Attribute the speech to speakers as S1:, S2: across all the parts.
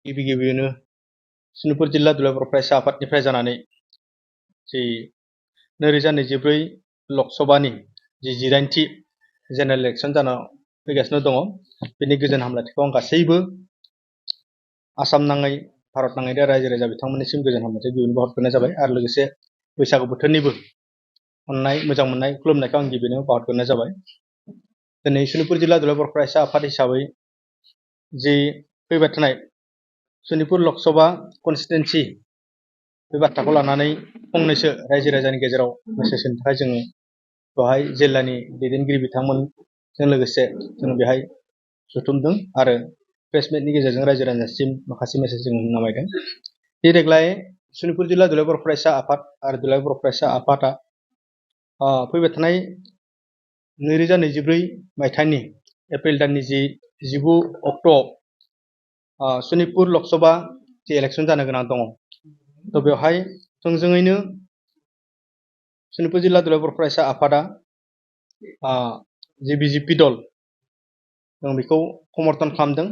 S1: गिबि गिबियावनो सनितपुर जिल्ला दुलाराय बर' फरायसा आफादनिफ्राय जानानै जि 2024 लकसभानि जि 9थि जेनेरेल इलेक्सन जाना फैगासिनो दङ बेनि गोजोन हामलायथिखौ आं गासैबो आसाम नाङै भारत नाङै रायजो राजा बिथांमोननिसिम गोजोन हामलायथि गिबियावनो बावहरग्रोनाय जाबाय आरो लोगोसे बैसागु बोथोरनिबो अननाय मोजां मोननाय खुलुमनायखौ आं गिबियावनो बावहरग्रोनाय जाबाय। दिनै सनितपुर जिल्ला दुलाराय बर' फरायसा आफाद हिसाबै जि फैबाय थानाय सनितपुर लकसभा कनस्टिटुएन्सि बे बाथ्राखौ लानानै फंनैसो रायजो राजानि गेजेराव मेसेज होनो थाखाय जोङो बेवहाय जिल्लानि दैदेनगिरि बिथांमोनजों लोगोसे जों बेहाय जथुमदों आरो प्रेस मिटनि गेजेरजों रायजो राजासिम माखासे मेसेज जों नामायदों। देग्लाय सनितपुर जिल्ला दुलाराय बर' फरायसा आफाद आरो दुलाराय बर' फरायसा आफादा फैबाय थानाय 2024 मायथाइनि एप्रिल दाननि जि 19 अक्ट'आव सनितपुर लकसभा जि इलेक्सन जानो गोनां दङ थ' बेवहाय थोंजोङैनो सनितपुर जिल्ला दुलाराय बर' फरायसा आफादा जि बिजेपि दल जों बेखौ समर्थन खालामदों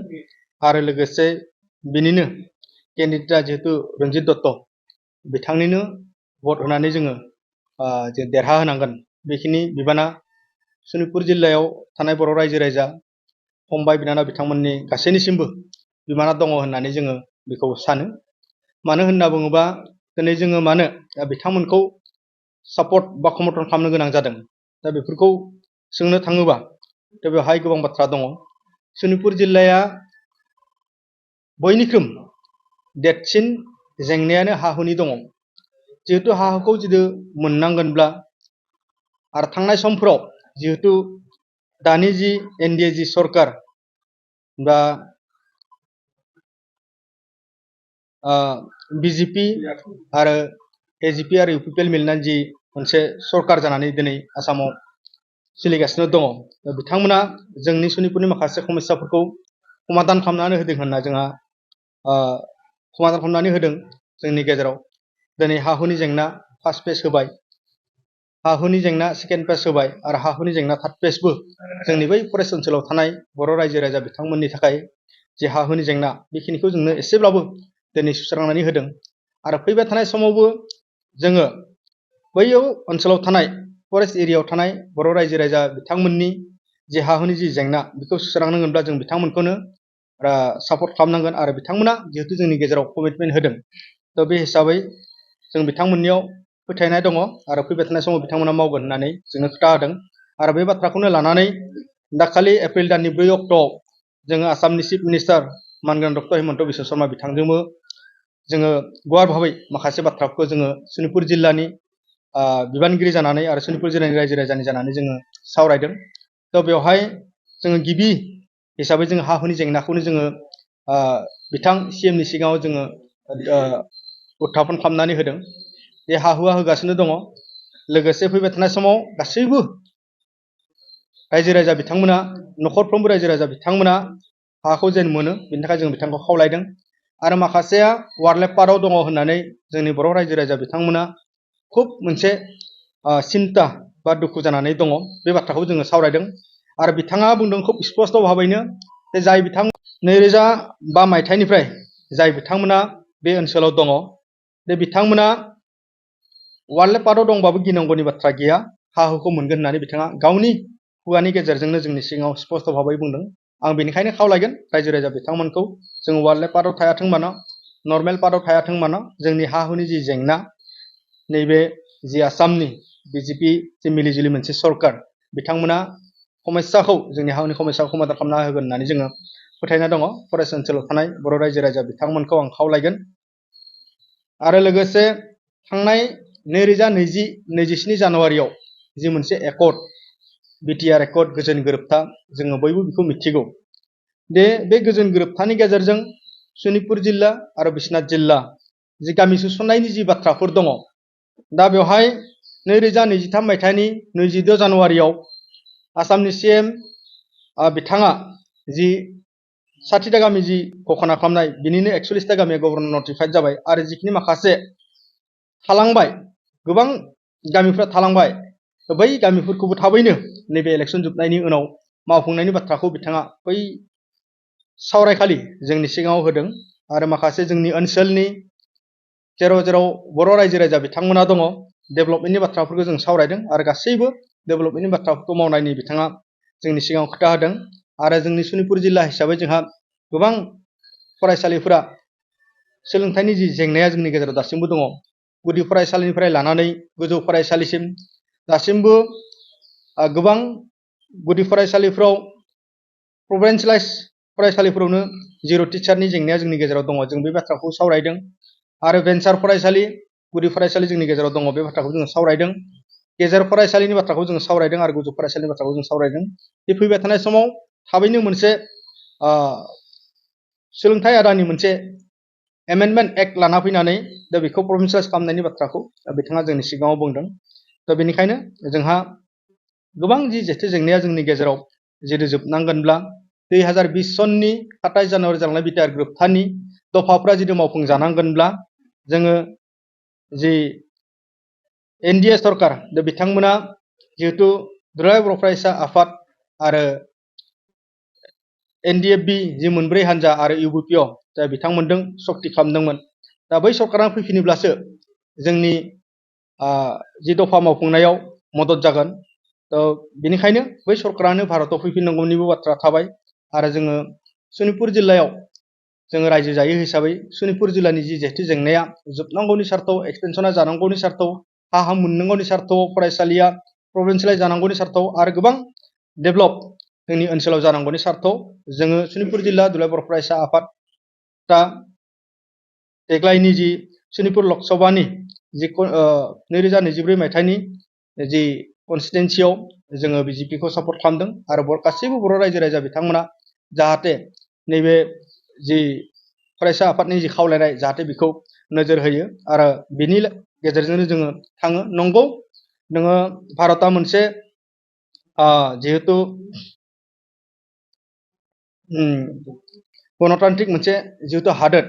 S1: आरो लोगोसे बिनिनो केन्डिडेटआ जिहेतु रन्जित दत्त बिथांनिनो भट होनानै जोङो जे देरहाहोनांगोन बेखिनि बिबाना सनितपुर जिल्लायाव थानाय बर' रायजो राजा फंबाय बिनानाव बिथांमोननि गासैनिसिमबो बिबाना दङ होननानै जोङो बेखौ सानो। मानो होनना बुङोबा दिनै जोङो मानो बिथांमोनखौ सापर्ट बा समर्थन खालामनो गोनां जादों दा बेफोरखौ सोंनो थाङोबा दा बेवहाय गोबां बाथ्रा दङ। सनितपुर जिल्लाया बयनिख्रुइ देरसिन जेंनायानो हा हुनि दङ। जिहेतु हा हुखौ जुदि मोननांगोनब्ला आरो थांनाय समफोराव जिहेतु दानि जि एनडिए जि सरकार बा बिजेपि आरो एजिपि आरो इउपिपिएल मिलिनानै जि मोनसे सरकार जानानै दिनै आसामाव सोलिगासिनो दङ बिथांमोना जोंनि सनितपुरनि माखासे समस्याफोरखौ समाधान खालामनानै होदों होनना जोंहा समाधान खालामनानै होदों। जोंनि गेजेराव दिनै हा हुनि जेंना फार्स्ट फेज होबाय, हा हुनि जेंना सेकेन्ड फेज होबाय आरो हा हुनि जेंना थार्ड फेजबो जोंनि बै फरेस्ट ओनसोलाव थानाय बर' रायजो राजा बिथांमोननि थाखाय जे हा हुनि जेंना बेखिनिखौ जोंनो एसेब्लाबो दिनै सुस्रांनानै होदों आरो फैबाय थानाय समावबो जोङो बैयाव ओनसोलाव थानाय फरेस्ट एरियायाव थानाय बर' रायजो राजा बिथांमोननि जे हा हुनि जि जेंना बेखौ सुस्रांनांगोनब्ला जों बिथांमोनखौनो सापर्ट खालामनांगोन आरो बिथांमोना जिहेतु जोंनि गेजेराव कमिटमेन्ट होदों थ' बे हिसाबै जों बिथांमोननियाव फोथायनाय दङ आरो फैबाय थानाय समाव बिथांमोना मावगोन होननानै जोंनो खोथा होदों आरो बे बाथ्राखौनो लानानै दाखालि एप्रिल दाननि 4 अक्ट'आव जोङो आसामनि चिफ मिनिस्टार मानगोनां डक्टर हिमन्त बिश्व शर्मा बिथांजोंबो जोङो गुवार भाबै माखासे बाथ्राफोरखौ जोङो सनितपुर जिल्लानि बिबानगिरि जानानै आरो सनितपुर जिल्लानि रायजो राजानि जानानै जोङो सावरायदों। थ' बेवहाय जोङो गिबि हिसाबै जोङो हा हुनि जेंनाखौनो जोङो बिथां सिएमनि सिगाङाव जोङो उत्थापन खालामनानै होदों। बे हा हुआ होगासिनो दङ लोगोसे फैबाय थानाय समाव गासैबो रायजो राजा बिथांमोना न'खरफ्रोमबो रायजो राजा बिथांमोना हाखौ जेन मोनो बेनि थाखाय जों बिथांखौ खावलायदों आरो माखासेया वारलेप पार्टआव दङ होननानै जोंनि बर' रायजो राजा बिथांमोना खुब मोनसे सिन्ता बा दुखु जानानै दङ बे बाथ्राखौ जोङो सावरायदों आरो बिथाङा बुंदों खुब स्पष्ट भाबैनो जे जाय बिथां 2005 मायथाइनिफ्राय जाय बिथांमोना बे ओनसोलाव दङ बे बिथांमोना वारलेप पार्टआव दंबाबो गिनांगौनि बाथ्रा गैया, हा हुखौ मोनगोन होननानै बिथाङा गावनि खुगानि गेजेरजोंनो जोंनि सिगाङाव स्पष्ट भाबै बुंदों। आं बेनिखायनो खावलायगोन रायजो राजा बिथांमोनखौ जों वारलेप पार्टआव थायाथों मानो नर्मेल पार्टआव थायाथों मानो जोंनि हा हुनि जि जेंना नैबे जि आसामनि बिजेपि जि मिलिजुलि मोनसे सरकार बिथांमोना समस्याखौ जोंनि हा हुनि समस्याखौ समाधान खालामना होगोन होननानै जोङो फोथायनाय दङ। फरेस्ट ओनसोलाव थानाय बर' रायजो राजा बिथांमोनखौ आं खावलायगोन आरो लोगोसे थांनाय 2027 जानुवारियाव जि मोनसे एकर्ड बिटिआर एकर्ड गोजोन गोरोबथा जोङो बयबो बेखौ मिथिगौ दे बे गोजोन गोरोबथानि गेजेरजों सनितपुर जिल्ला आरो बिश्वनाथ जिल्ला जि गामि सुसननायनि जि बाथ्राफोर दङ दा बेवहाय 2023 मायथाइनि 26 जानुवारियाव आसामनि सिएम बिथाङा जि 60टा गामि जि घोषणा खालामनाय बिनिनो 41टा गामिया गभर्नर नटिफाइड जाबाय आरो जिखिनि माखासे थालांबाय गोबां गामिफ्रा थालांबाय बै गामिफोरखौबो थाबैनो नैबे इलेक्सन जोबनायनि उनाव मावफुंनायनि बाथ्राखौ बिथाङा बै सावरायखालि जोंनि सिगाङाव होदों आरो माखासे जोंनि ओनसोलनि जेराव जेराव बर' रायजो राजा बिथांमोना दङ डेभेलपमेन्टनि बाथ्राफोरखौ जों सावरायदों आरो गासैबो डेभेलपमेन्टनि बाथ्राफोरखौ मावनायनि बिथाङा जोंनि सिगाङाव खोथा होदों आरो जोंनि सनितपुर जिल्ला हिसाबै जोंहा गोबां फरायसालिफोरा सोलोंथाइनि जि जेंनाया जोंनि गेजेराव दासिमबो दङ गुदि फरायसालिनिफ्राय लानानै गोजौ फरायसालिसिम दासिमबो गोबां गुदि फरायसालिफोराव प्रभिन्सियेलाइज फरायसालिफोरावनो जिर' टिचारनि जेंनाया जोंनि गेजेराव दङ जों बे बाथ्राखौ सावरायदों आरो भेन्सार फरायसालि गुदि फरायसालि जोंनि गेजेराव दङ बे बाथ्राखौ जों सावरायदों गेजेर फरायसालिनि बाथ्राखौ जों सावरायदों आरो गोजौ फरायसालिनि बाथ्राखौ जों सावरायदों बे फैबाय थानाय समाव थाबैनो मोनसे सोलोंथाइ आयदानि मोनसे एमेन्डमेन्ट एक्ट लाना फैनानै दा बेखौ प्रभिन्सियेलाइज खालामनायनि बाथ्राखौ बिथाङा जोंनि सिगाङाव बुंदों दा बेनिखायनो जोंहा गोबां जि जेथो जेंनाया जोंनि गेजेराव जेरै जोबनांगोनब्ला 2020 सननि 27 जानुवारि जालांनाय बिटिआर गोरोबथानि दफाफ्रा जुदि मावफुंजानांगोनब्ला जोङो जि एनडिए सरकार दा बिथांमोना जिहेतु दुलाराय बर' फरायसा आफाद आरो एनडिएफबि जि मोनब्रै हान्जा आरो इउबिपिअ जाय बिथांमोनजों सक्ति खालामदोंमोन दा बै सरकारा फैफिनोब्लासो जोंनि जि दफा मावफुंनायाव मदद जागोन बेनिखायनो बै सरकारानो भारताव फैफिननांगौनिबो बाथ्रा थाबाय आरो जोङो सनितपुर जिल्लायाव जोङो रायजो जायो हिसाबै सनितपुर जिल्लानि जि जेथो जेंनाया जोबनांगौनि सार्थाव एक्सटेनसना जानांगौनि सार्थाव हा मोननांगौनि सार्थाव फरायसालिया प्रभिन्सियेलाइज जानांगौनि सार्थाव आरो गोबां डेभेलप जोंनि ओनसोलाव जानांगौनि सार्थाव जोङो सनितपुर जिल्ला दुलाराय बर' फरायसा आफादा देग्लायनि जि सनितपुर लकसभानि जि 2024 मायथाइनि जि कनस्टिटुएन्सियाव जोङो बिजेपिखौ सापर्ट खालामदों आरो गासैबो बर' रायजो राजा बिथांमोना जाहाथे नैबे जि फरायसा आफादनि जि खावलायनाय जाहाथे बेखौ नोजोर होयो आरो बिनि गेजेरजोंनो जोङो थाङो नंगौ नोङो भारतआ मोनसे जिहेतु गणतान्त्रिक मोनसे जिहेतु हादोर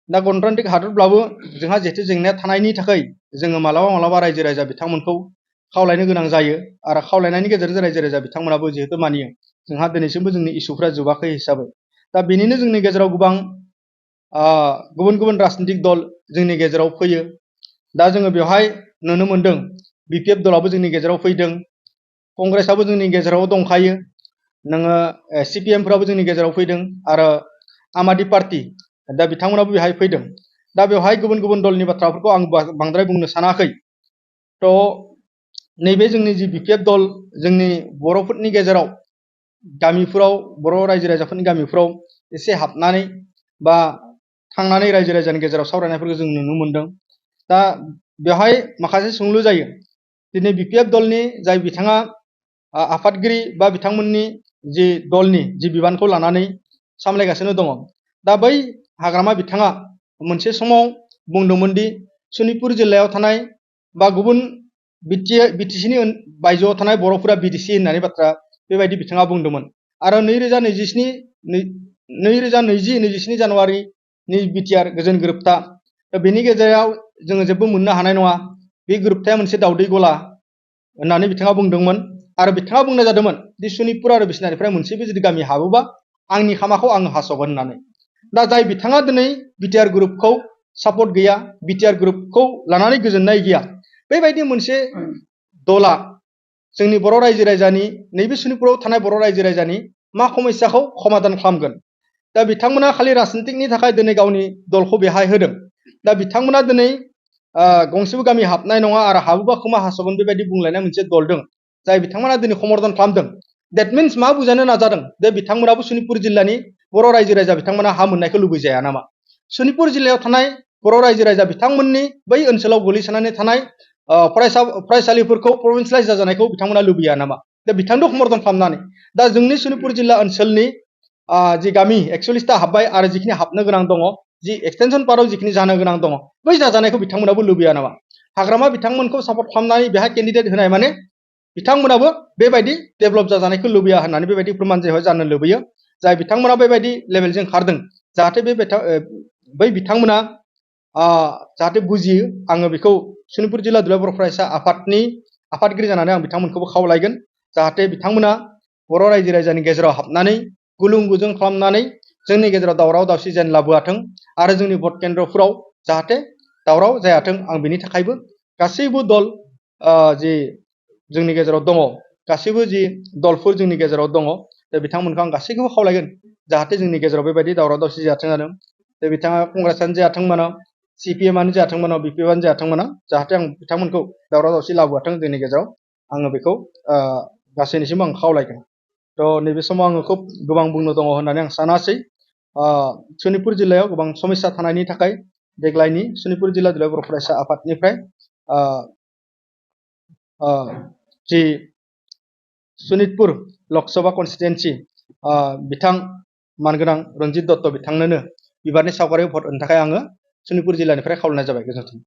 S1: दा गणतान्त्रिक हादोरब्लाबो जोंहा जेथो जेंनाया थानायनि थाखाय जोङो मालाबा रायजो राजा बिथांमोनखौ खावलायनो गोनां जायो आरो खावलायनायनि गेजेरजों रायजो राजा बिथांमोनाबो जिहेतु मानियो जोंहा दिनैसिमबो जोंनि इसुफ्रा जोबाखै हिसाबै दा बेनिनो जोंनि गेजेराव गोबां गुबुन गुबुन राजनीतिक दल जोंनि गेजेराव फैयो दा जोङो बेवहाय नुनो मोनदों बिपिएफ दलाबो जोंनि गेजेराव फैदों कंग्रेसआबो जोंनि गेजेराव दंखायो नोङो सिपिएमफ्राबो जोंनि गेजेराव फैदों आरो आम आदमि पार्टी दा बिथांमोनाबो बेहाय फैदों दा बेवहाय गुबुन गुबुन दलनि बाथ्राफोरखौ आं बांद्राय बुंनो सानाखै नैबे जोंनि जि बिपिएफ दल जोंनि बर'फोरनि गेजेराव गामिफोराव बर' रायजो राजाफोरनि गामिफोराव एसे हाबनानै बा थांनानै रायजो राजानि गेजेराव सावरायनायफोरखौ जों नुनो मोनदों दा बेवहाय माखासे सोंलु जायो दिनै बिपिएफ दलनि जाय बिथाङा आफादगिरि बा बिथांमोननि जि दलनि जि बिबानखौ लानानै सामलायगासिनो दङ दा बै हाग्रामा बिथाङा मोनसे समाव बुंदोंमोन दि सनितपुर जिल्लायाव थानाय बा गुबुन बिटिसिनि बायजोआव थानाय बर'फोरा बिटिसि होननानै बाथ्रा बेबायदि बिथाङा बुंदोंमोन आरो 2027 जानुवारिनि बिटिआर गोजोन गोरोबथा बेनि गेजेराव जोङो जेबो मोननो हानाय नङा बे गोरोबथाया मोनसे दावदै गला होननानै बिथाङा बुंदोंमोन आरो बिथाङा बुंनाय जादोंमोन दि सनितपुर आरो बिसनानिफ्राय मोनसेबो जुदि गामि हाबोबा आंनि खामाखौ आङो हास'गोन होननानै दा जाय बिथाङा दिनै बिटिआर ग्रुपखौ सापर्ट गैया बिटिआर ग्रुपखौ लानानै गोजोननाय गैया बेबायदि मोनसे दला जोंनि बर' रायजो राजानि नैबे सनितपुराव थानाय बर' रायजो राजानि मा समस्याखौ समाधान खालामगोन दा बिथांमोना खालि राजनितिकनि थाखाय दिनै गावनि दलखौ बेहाय होदों दा बिथांमोना दिनै गंसेबो गामि हाबनाय नङा आरो हाबोबा खोमा हास'गोन बेबायदि बुंलायनाय मोनसे दल दं जाय बिथांमोना दिनै समर्थन खालामदों देट मिन्स मा बुजानो नाजादों जे बिथांमोनाबो सनितपुर जिल्लानि बर' रायजो राजा बिथांमोना हा मोननायखौ लुबैजाया नामा सनितपुर जिल्लायाव थानाय बर' रायजो राजा बिथांमोननि बै ओनसोलाव गोलैसोनानै थानाय फरायसालिफोरखौ प्रभिन्सियेलाइज जाजानायखौ बिथांमोना लुबैया नामा दा बिथांखौ समर्थन खालामनानै दा जोंनि सनितपुर जिल्ला ओनसोलनि जि गामि 41टा हाबबाय आरो जिखिनि हाबनो गोनां दङ जि एक्सटेनसन पार्टआव जिखिनि जानो गोनां दङ बै जाजानायखौ बिथांमोनाबो लुबैया नामा हाग्रामा बिथांमोनखौ सापर्ट खालामनानै बेहाय केन्डिडेट होनाय माने बिथांमोनाबो बेबायदि डेभेलप जाजानायखौ लुबैया होननानै बेबायदि फोरमान जानो लुबैयो जाय बिथांमोना बेबायदि लेभेलजों खारदों जाहाथे बै बिथांमोना जाहाथे बुजियो आङो बेखौ सनितपुर जिल्ला दुलाराय बर' फरायसा आफादनि आफादगिरि जानानै आं बिथांमोनखौबो खावलायगोन जाहाथे बिथांमोना बर' रायजो राजानि गेजेराव हाबनानै गुलुं गुजुं खालामनानै जोंनि गेजेराव दावराव दावसि जेन लाबोआथों आरो जोंनि भट केन्द्रफोराव जाहाथे दावराव जायाथों आं बिनि थाखायबो गासैबो दल जि जोंनि गेजेराव दङ गासैबो जि दलफोर जोंनि गेजेराव दङ बिथांमोनखौ आं गासैखौबो खावलायगोन जाहाथे जोंनि गेजेराव बेबायदि दावराव दावसि जायाथों आरो बिथाङा कंग्रेसआनो जायाथों मानो CPMआनो जायाथों मानो BPPआनो जायाथों मानो जाहाथे आं बिथांमोनखौ दावराव दावसि लाबोआथों जोंनि गेजेराव आङो बेखौ गासैनिसिम आं खावलायगोन थ' नैबे समाव आङो खुब गोबां बुंनो दङ होननानै आं सानासै सनितपुर जिल्लायाव गोबां समस्या थानायनि थाखाय देग्लायनि सनितपुर जिल्ला दुलाराय बर' फरायसा आफादनिफ्राय जि सनितपुर लकसभा कनस्टिटुएन्सि बिथां मानगोनां रन्जित दत्त बिथांनोनो बिबारनि सावगारियाव भट होनो थाखाय आङो सनितपुर जिल्लानिफ्राय खावलायनाय जाबाय गोजोन्थों।